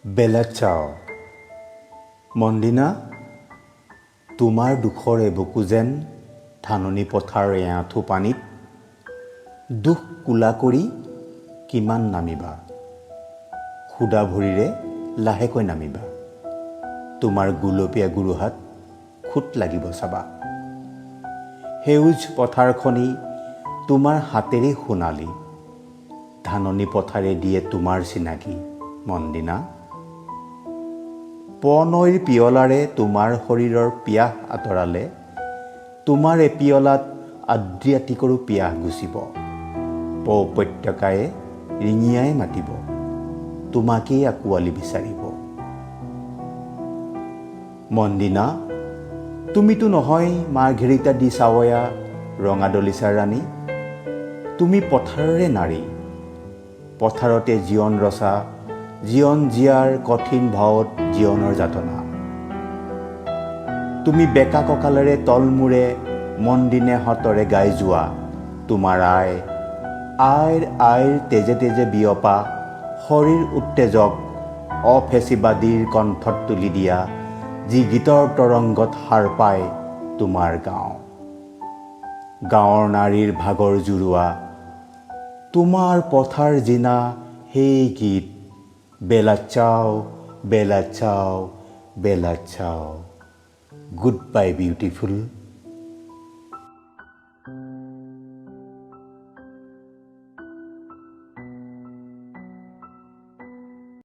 বেলা চাও। মন্দিনা, তোমাৰ দুখৰ এবুকু যেন ধাননি পথাৰ এআঁঠু পানীত। দুখ কোলা কৰি কিমান নামিবা? সুদা ভৰিৰে লাহেকৈ নামিবা, তোমাৰ গুলপীয়া গোৰোহাত খোট লাগিব চাবা। সেউজ পথাৰখনি তোমাৰ হাতেৰেই সোণালী, ধাননি পথাৰে দিয়ে তোমাৰ চিনাকি। মন্দিনা, প নৈৰ পিয়লাৰে তোমাৰ শৰীৰৰ পিয়াহ আঁতৰালে তোমাৰ এপিয়লাত আদ্ৰিয়াটিকৰো পিয়াহ গুচিব। প উপত্যকায়ে ৰিঙিয়াই মাতিব, তোমাকেই আঁকোৱালি বিচাৰিব। মন্দিনা, তুমিতো নহয় মাৰ্ঘেৰিটা দি চাৱয়া ৰঙা দলিচাৰ ৰাণী। তুমি পথাৰৰে নাৰী, পথাৰতে জীৱন ৰচা, জীৱন জীয়াৰ কঠিন ভাৱত জীৱনৰ যাতনা। তুমি বেকা কঁকালেৰে তলমূৰে মন্দিনে সতৰে গাই যোৱা তোমাৰ আই আইৰ আইৰ তেজে তেজে বিয়পা শৰীৰ উত্তেজক অফেচিবাদীৰ কণ্ঠত তুলি দিয়া যি গীতৰ তৰংগত সাৰ পায় তোমাৰ গাঁও, গাঁৱৰ নাৰীৰ ভাগৰ জুৰোৱা তোমাৰ পথাৰ জিনা সেই গীত, "Bella ciao, bella ciao, bella ciao, good bye, beautiful."